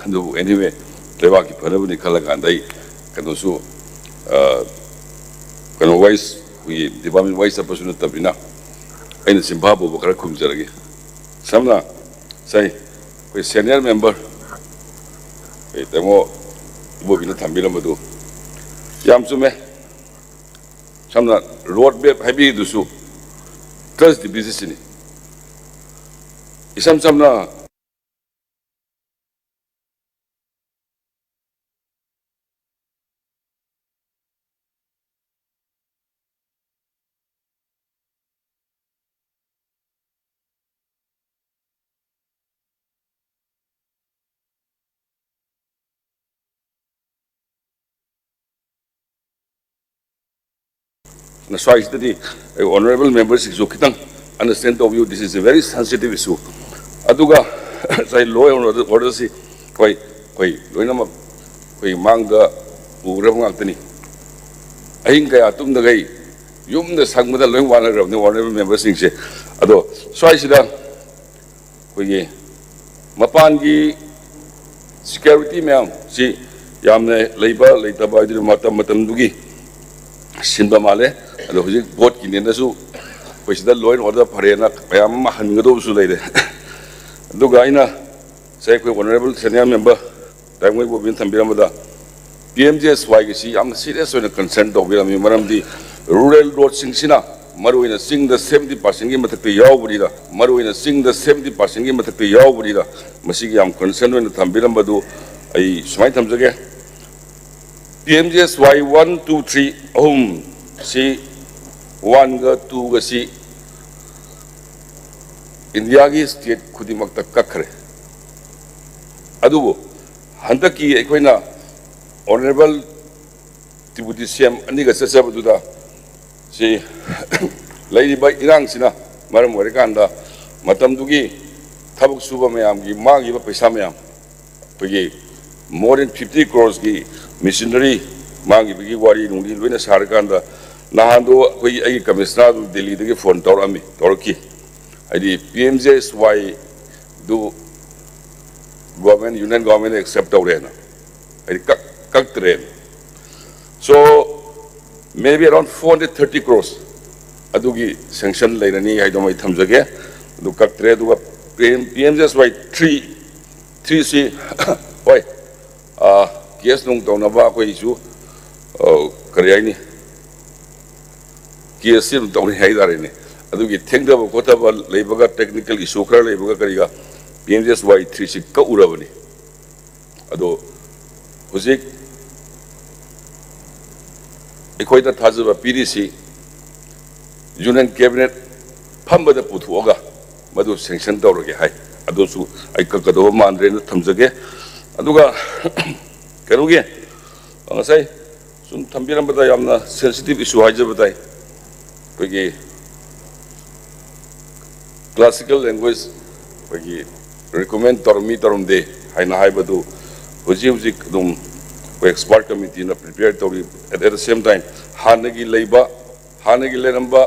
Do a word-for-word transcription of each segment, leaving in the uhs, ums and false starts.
ꯑꯗꯨꯕꯨ anyway, ꯂꯩꯕꯥꯛꯀꯤ ꯐꯅꯕꯅꯤ ꯈꯜꯂꯀꯥꯟꯗ ꯑꯩ ꯀꯩꯅꯣꯁꯨ, ꯑ, ꯀꯩꯅꯣ wise, ꯑꯩꯈꯣꯏꯒꯤ department wise ꯆꯠꯄꯁꯨ ꯅꯠꯇꯕꯅꯤꯅ, ꯑꯩꯅ ꯆꯤꯟꯐꯥ ꯄꯨꯕ ꯈꯔ ꯈꯨꯝꯖꯔꯒꯦ꯫ ꯁꯝꯅ ꯉꯁꯥꯏ ꯑꯩꯈꯣꯏ senior member, ꯑꯩꯈꯣꯏ ꯇꯥꯃꯣ ꯏꯕꯣꯕꯤꯅ ꯊꯝꯕꯤꯔꯝꯕꯗꯨ ꯌꯥꯝ ꯆꯨꯝꯃꯦ꯫ ꯁꯝꯅ road map ꯍꯥꯏꯕꯤꯔꯤꯗꯨꯁꯨ trust deficitꯁꯤꯅꯤ꯫ ꯏꯁꯝ ꯁꯝꯅ ꯁ꯭ꯋꯥꯏꯁꯤꯗꯗꯤ ꯑꯩ honourable memberꯁꯤꯡꯁꯨ ꯈꯤꯇꯪ understand ꯇꯧꯕꯤꯌꯨ, this is a very sensitive issue꯫ ꯑꯗꯨꯒ ꯉꯁꯥꯏ law and order, orderꯁꯤ ꯑꯩꯈꯣꯏ, ꯑꯩꯈꯣꯏ ꯂꯣꯏꯅꯃꯛ ꯑꯩꯈꯣꯏ ꯃꯥꯡꯗ ꯎꯈ꯭ꯔꯕ ꯉꯥꯛꯇꯅꯤ꯫ ꯑꯍꯤꯡ ꯀꯌꯥ ꯇꯨꯝꯗꯈꯩ ꯌꯨꯝꯗ ꯁꯪꯕꯗ ꯂꯣꯏ ꯋꯥꯅꯈ꯭ꯔꯕꯅꯤ honourable memberꯁꯤꯡꯁꯦ꯫ ꯑꯗꯣ ꯁ꯭ꯋꯥꯏꯁꯤꯗ ꯑꯩꯈꯣꯏꯒꯤ ꯃꯄꯥꯟꯒꯤ security ꯃꯌꯥꯝꯁꯤ ꯌꯥꯝꯅ ꯂꯩꯕ ꯂꯩꯇꯕ ꯍꯥꯏꯗꯨꯅ ꯃꯇꯝ ꯃꯇꯝꯗꯨꯒꯤ ꯁꯤꯟꯕ ꯃꯥꯜꯂꯦ꯫ ꯑꯗꯣ ꯍꯧꯖꯤꯛ voteꯀꯤꯅꯦꯅꯁꯨ ꯑꯩꯈꯣꯏ ꯁꯤꯗ law and order ꯐꯔꯦꯅ ꯃꯌꯥꯝ ꯑꯃ ꯍꯟꯒꯗꯧꯕꯁꯨ ꯂꯩꯔꯦ꯫ ꯑꯗꯨꯒ ꯑꯩꯅ ꯉꯁꯥꯏ ꯑꯩꯈꯣꯏ honourable senior member ꯇꯥꯏꯃꯣꯏ ꯕꯣꯕꯤꯅ ꯊꯝꯕꯤꯔꯝꯕꯗ, ꯄꯤ ꯑꯦꯝ ꯖꯤ ꯑꯦꯁ ꯋꯥꯏꯒꯤꯁꯤ ꯌꯥꯝꯅ serious ꯑꯣꯏꯅ concern ꯇꯧꯕꯤꯔꯝꯃꯤ꯫ ꯃꯔꯝꯗꯤ rural roadꯁꯤꯡꯁꯤꯅ, ꯃꯔꯨꯑꯣꯏꯅ ꯆꯤꯡꯗ seventy percentꯀꯤ ꯃꯊꯛꯇ ꯌꯥꯎꯕꯅꯤꯅ, ꯃꯔꯨꯑꯣꯏꯅ ꯆꯤꯡꯗ seventy percentꯀꯤ ꯃꯊꯛꯇ ꯌꯥꯎꯕꯅꯤꯅ, ꯃꯁꯤꯒꯤ ꯌꯥꯝ concern ꯑꯣꯏꯅ ꯊꯝꯕꯤꯔꯝꯕꯗꯨ ꯑꯩ ꯁꯨꯃꯥꯏꯅ ꯊꯝꯖꯒꯦ꯫ ꯄꯤ ꯑꯦꯝ ꯖꯤ ꯑꯦꯁ ꯋꯥꯏ one, two, three ꯑꯍꯨꯝꯁꯤ, oneꯒ twoꯒꯁꯤ ꯏꯟꯗꯤꯌꯥꯒꯤ state ꯈꯨꯗꯤꯡꯃꯛꯇ ꯀꯛꯈ꯭ꯔꯦ꯫ ꯑꯗꯨꯕꯨ ꯍꯟꯗꯛꯀꯤ ꯑꯩꯈꯣꯏꯅ honourable deputy C M ꯑꯅꯤꯒ ꯆꯠꯆꯕꯗꯨꯗ ꯁꯤ ꯂꯩꯔꯤꯕ ꯏꯔꯥꯡꯁꯤꯅ ꯃꯔꯝ ꯑꯣꯏꯔꯀꯥꯟꯗ ꯃꯇꯝꯗꯨꯒꯤ ꯊꯕꯛ ꯁꯨꯕ ꯃꯌꯥꯝꯒꯤ ꯃꯥꯡꯈꯤꯕ ꯄꯩꯁꯥ ꯃꯌꯥꯝ, ꯑꯩꯈꯣꯏꯒꯤ more than fifty crores ꯀꯤ machinery ꯃꯥꯡꯈꯤꯕꯒꯤ ꯋꯥꯔꯤ ꯅꯨꯡꯂꯤ ꯂꯣꯏꯅ ꯁꯥꯔꯀꯥꯟꯗ, ꯅꯍꯥꯟꯗꯣ ꯑꯩꯈꯣꯏꯒꯤ ꯑꯩꯒꯤ commissioner ꯗꯨ ꯗꯦꯜꯂꯤꯗꯒꯤ phone ꯇꯧꯔꯛꯑꯝꯃꯤ, ꯇꯧꯔꯛꯈꯤ꯫ ꯍꯥꯏꯗꯤ P M G S Y ꯗꯨ ꯒꯣꯔꯃꯦꯟ, ꯌꯨꯅꯤꯌꯟ ꯒꯣꯔꯃꯦꯟꯅ ꯑꯦꯛꯁꯦꯞ ꯇꯧꯔꯦꯅ, ꯍꯥꯏꯗꯤ ꯀꯛ ꯀꯛꯇ꯭ꯔꯦꯅ꯫ So maybe around four hundred thirty crores ꯑꯗꯨꯒꯤ ꯁꯦꯡꯁꯟ ꯂꯩꯔꯅꯤ ꯍꯥꯏꯗꯣ ꯑꯩ ꯊꯝꯖꯒꯦ꯫ ꯑꯗꯨ ꯀꯛꯇ꯭ꯔꯦ꯫ ꯑꯗꯨꯒ ꯄꯤ ꯑꯦꯝ ꯖꯤ ꯑꯦꯁ ꯋꯥꯏ ꯊ꯭ꯔꯤ, ꯊ꯭ꯔꯤꯁꯤ ꯍꯣꯏ, ꯀꯦꯁ ꯅꯨꯡ ꯇꯧꯅꯕ ꯑꯩꯈꯣꯏꯁꯨ ꯀꯔꯤ ꯍꯥꯏꯅꯤ, ꯀꯦꯁꯁꯤ ꯑꯗꯨꯝ ꯇꯧꯅꯩ ꯍꯥꯏꯇꯥꯔꯦꯅꯦ꯫ ꯑꯗꯨꯒꯤ ꯊꯦꯡꯊꯕ ꯈꯣꯠꯊꯕ ꯂꯩꯕꯒ, ꯇꯦꯛꯅꯤꯀꯦꯜ ꯏꯁꯨ ꯈꯔ ꯂꯩꯕꯒ ꯀꯔꯤꯒ, ꯄꯤ ꯑꯦꯝ ꯖꯤ ꯑꯦꯁ ꯋꯥꯏ ꯊ꯭ꯔꯤꯁꯤ ꯀꯛꯎꯔꯕꯅꯤ꯫ ꯑꯗꯣ ꯍꯧꯖꯤꯛ ꯑꯩꯈꯣꯏꯗ ꯊꯥꯖꯕ ꯄꯤꯔꯤꯁꯤ ꯌꯨꯅꯤꯌꯟ ꯀꯦꯕꯤꯅꯦꯠ ꯐꯝꯕꯗ ꯄꯨꯊꯣꯛꯑꯒ ꯃꯗꯨ ꯁꯦꯡꯁꯟ ꯇꯧꯔꯒꯦ ꯍꯥꯏ꯫ ꯑꯗꯨꯁꯨ ꯑꯩ ꯀꯛꯀꯗꯧꯕ ꯃꯥꯟꯗ꯭ꯔꯦꯅ ꯊꯝꯖꯒꯦ꯫ ꯑꯗꯨꯒ ꯀꯩꯅꯣꯒꯤ ꯉꯁꯥꯏ ꯁꯨꯝ ꯊꯝꯕꯤꯔꯝꯕꯗ ꯌꯥꯝꯅ ꯁꯦꯟꯁꯤꯇꯤꯞ ꯏꯁꯨ ꯍꯥꯏꯖꯕ ꯇꯥꯏ꯫ ꯑꯩꯈꯣꯏꯒꯤ ꯀ꯭ꯂꯥꯁꯤꯀꯦꯜ ꯂꯦꯡꯒ꯭ꯋꯦꯖ ꯑꯩꯈꯣꯏꯒꯤ ꯔꯤꯀꯃꯦꯟ ꯇꯧꯔꯝꯃꯤ ꯇꯧꯔꯝꯗꯦ ꯍꯥꯏꯅ ꯍꯥꯏꯕꯗꯨ ꯍꯧꯖꯤꯛ ꯍꯧꯖꯤꯛ ꯑꯗꯨꯝ ꯑꯩꯈꯣꯏ ꯑꯦꯛꯁꯄꯥꯔꯠ ꯀꯃꯤꯇꯤꯅ ꯄ꯭ꯔꯤꯄꯦꯌꯔ ꯇꯧꯔꯤ꯫ At the same time ꯍꯥꯟꯅꯒꯤ ꯂꯩꯕ, ꯍꯥꯟꯅꯒꯤ ꯂꯩꯔꯝꯕ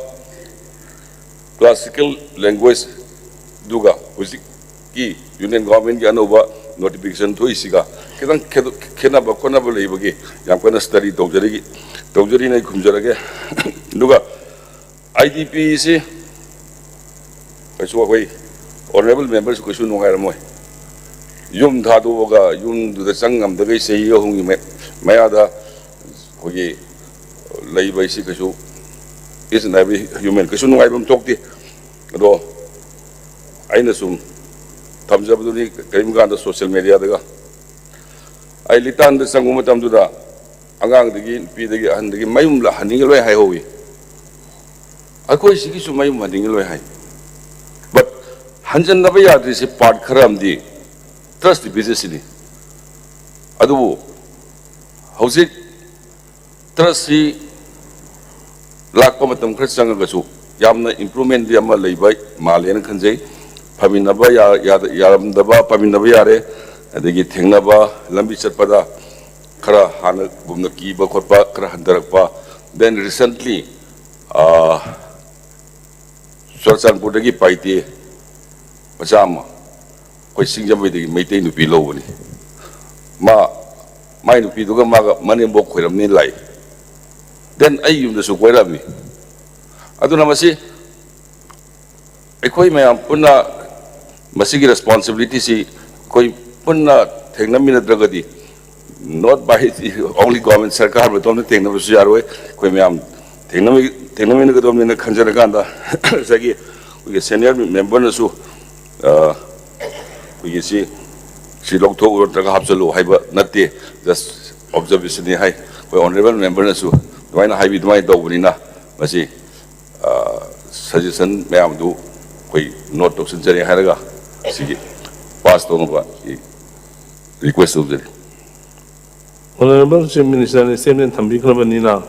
ꯀ꯭ꯂꯥꯁꯤꯀꯦꯜ ꯂꯦꯡꯒ꯭ꯋꯦꯖꯗꯨꯒ ꯍꯧꯖꯤꯛꯀꯤ ꯌꯨꯅꯤꯌꯟ ꯒꯣꯔꯃꯦꯟꯒꯤ ꯑꯅꯧꯕ ꯅꯣꯇꯤꯐꯤꯀꯦꯁꯟ ꯊꯣꯛꯏꯁꯤꯒ ꯈꯤꯇꯪ ꯈꯦꯠ-, ꯈꯦꯠꯅꯕ ꯈꯣꯠꯅꯕ ꯂꯩꯕꯒꯤ ꯌꯥꯝ ꯀꯟꯅ ꯁ꯭ꯇꯗꯤ ꯇꯧꯖꯔꯤ, ꯇꯧꯖꯔꯤꯅ ꯑꯩ ꯈꯨꯝꯖꯔꯒꯦ꯫ ꯑꯗꯨꯒ ꯑꯥꯏ ꯗꯤ ꯄꯤꯁꯤ ꯀꯩꯁꯨ ꯑꯩꯈꯣꯏ ꯑꯣꯅꯔꯦꯕꯜ ꯃꯦꯝꯕꯔꯁꯨ ꯀꯩꯁꯨ ꯅꯨꯡꯉꯥꯏꯔꯝꯃꯣꯏ꯫ ꯌꯨꯝ ꯊꯥꯗꯣꯛꯑꯒ ꯌꯨꯝꯗꯨꯗ ꯆꯪ ꯉꯝꯗꯈꯩ ꯆꯍꯤ ꯑꯍꯨꯝꯒꯤ ꯃꯌꯥ-, ꯃꯌꯥꯗ ꯑꯩꯈꯣꯏꯒꯤ ꯂꯩꯕ ꯍꯥꯏꯁꯤ ꯀꯩꯁꯨ, each and every human ꯀꯩꯁꯨ ꯅꯨꯡꯉꯥꯏꯕ ꯑꯃ ꯊꯣꯛꯇꯦ꯫ ꯑꯗꯣ ꯑꯩꯅ ꯁꯨꯝ ꯊꯝꯖꯕꯗꯨꯅꯤ, ꯀꯔꯤꯒꯨꯝꯕ ꯀꯥꯟꯗ ꯁꯣꯁꯤꯌꯦꯜ ꯃꯦꯗꯤꯌꯥꯗꯒ ꯑꯩ ꯂꯤꯇꯥꯟꯗ ꯆꯪꯕ ꯃꯇꯝꯗꯨꯗ ꯑꯉꯥꯡꯗꯒꯤ, ꯅꯨꯄꯤꯗꯒꯤ, ꯑꯍꯟꯗꯒꯤ ꯃꯌꯨꯝ ꯍꯟꯅꯤꯡꯉꯤ ꯂꯣꯏ ꯍꯥꯏꯍꯧꯋꯤ꯫ ꯑꯩꯈꯣꯏ ꯁꯤꯒꯤꯁꯨ ꯃꯌꯨꯝ ꯍꯟꯅꯤꯡꯉꯤ ꯂꯣꯏ ꯍꯥꯏ꯫ But ꯍꯟꯖꯟꯅꯕ ꯌꯥꯗ꯭ꯔꯤꯁꯤ ꯄꯥꯔꯠ ꯈꯔ ꯑꯃꯗꯤ ꯇ꯭ꯔꯁ ꯗꯤꯐꯤꯁꯤꯠꯁꯤꯅꯤ꯫ ꯑꯗꯨꯕꯨ ꯍꯧꯖꯤꯛ ꯇ꯭ꯔꯁꯁꯤ ꯂꯥꯛꯄ ꯃꯇꯝ ꯈꯔ ꯆꯪꯉꯒꯁꯨ ꯌꯥꯝꯅ ꯏꯝꯄ꯭ꯔꯨꯚꯃꯦꯟꯗꯤ ꯑꯃ ꯂꯩꯕ ꯃꯥꯜꯂꯦꯅ ꯈꯟꯖꯩ꯫ ꯐꯃꯤꯟꯅꯕ ꯌꯥ-, ꯌꯥꯗ-, ꯌꯥꯔꯝꯗꯕ ꯐꯃꯤꯟꯅꯕ ꯌꯥꯔꯦ, ꯑꯗꯒꯤ ꯊꯦꯡꯅꯕ, ꯂꯝꯕꯤ ꯆꯠꯄꯗ ꯈꯔ ꯍꯥꯟꯅꯒꯨꯝꯅ ꯀꯤꯕ ꯈꯣꯠꯄ ꯈꯔ ꯍꯟꯊꯔꯛꯄ꯫ Then recently, ꯑꯥ, ꯆꯨꯔꯆꯥꯟꯄꯨꯔꯗꯒꯤ ꯄꯥꯏꯇꯦ ꯃꯆꯥ ꯑꯃ ꯑꯩꯈꯣꯏ ꯁꯤꯡꯖꯃꯩꯗꯒꯤ ꯃꯩꯇꯩ ꯅꯨꯄꯤ ꯂꯧꯕꯅꯤ꯫ ꯃꯥ, ꯃꯥꯏ ꯅꯨꯄꯤꯗꯨꯒ ꯃꯥꯒ ꯃꯅꯦꯝꯕꯣꯛ ꯈꯣꯏꯔꯝꯅꯤ ꯂꯥꯛꯏ꯫ Then ꯑꯩ ꯌꯨꯝꯗꯁꯨ ꯀꯣꯏꯔꯛꯑꯝꯃꯤ꯫ ꯑꯗꯨꯅ ꯃꯁꯤ ꯑꯩꯈꯣꯏ ꯃꯌꯥꯝ ꯄꯨꯟꯅ ꯃꯁꯤꯒꯤ responsibility ꯁꯤ ꯑꯩꯈꯣꯏ ꯄꯨꯟꯅ ꯊꯦꯡꯅꯃꯤꯟꯅꯗ꯭ꯔꯒꯗꯤ, not by only government, ꯁꯔꯀꯥꯔ ꯃꯇꯣꯝꯇ ꯊꯦꯡꯅꯕꯁꯨ ꯌꯥꯔꯣꯏ꯫ ꯑꯩꯈꯣꯏ ꯃꯌꯥꯝ ꯊꯦꯡꯅꯃꯤ-, ꯊꯦꯡꯅꯃꯤꯟꯅꯒꯗꯕꯅꯤꯅ ꯈꯟꯖꯔꯀꯥꯟꯗ ꯉꯁꯥꯏꯒꯤ ꯑꯩꯈꯣꯏꯒꯤ senior member ꯅꯁꯨ, ꯑ, ꯑꯩꯈꯣꯏꯒꯤ ꯁꯤ, ꯁꯤ ꯂꯧꯊꯣꯛꯎ ꯅꯠꯇ꯭ꯔꯒ ꯍꯥꯞꯆꯜꯂꯨ ꯍꯥꯏꯕ ꯅꯠꯇꯦ, just observation ꯅꯤ ꯍꯥꯏ꯫ ꯑꯩꯈꯣꯏ honourable member ꯅꯁꯨ ꯑꯗꯨꯃꯥꯏꯅ ꯍꯥꯏꯕꯤ, ꯑꯗꯨꯃꯥꯏꯅ ꯇꯧꯕꯅꯤꯅ ꯃꯁꯤ, ꯑ, suggestion ꯃꯌꯥꯝꯗꯨ ꯑꯩꯈꯣꯏ note ꯇꯧꯁꯤꯟꯖꯔꯦ ꯍꯥꯏꯔꯒ ꯁꯤꯒꯤ pass ꯇꯧꯅꯕ ꯑꯩ request ꯇꯧꯖꯔꯤ꯫ Honourable Chief Minister ꯅ statement ꯊꯝꯕꯤꯈ꯭ꯔꯕꯅꯤꯅ,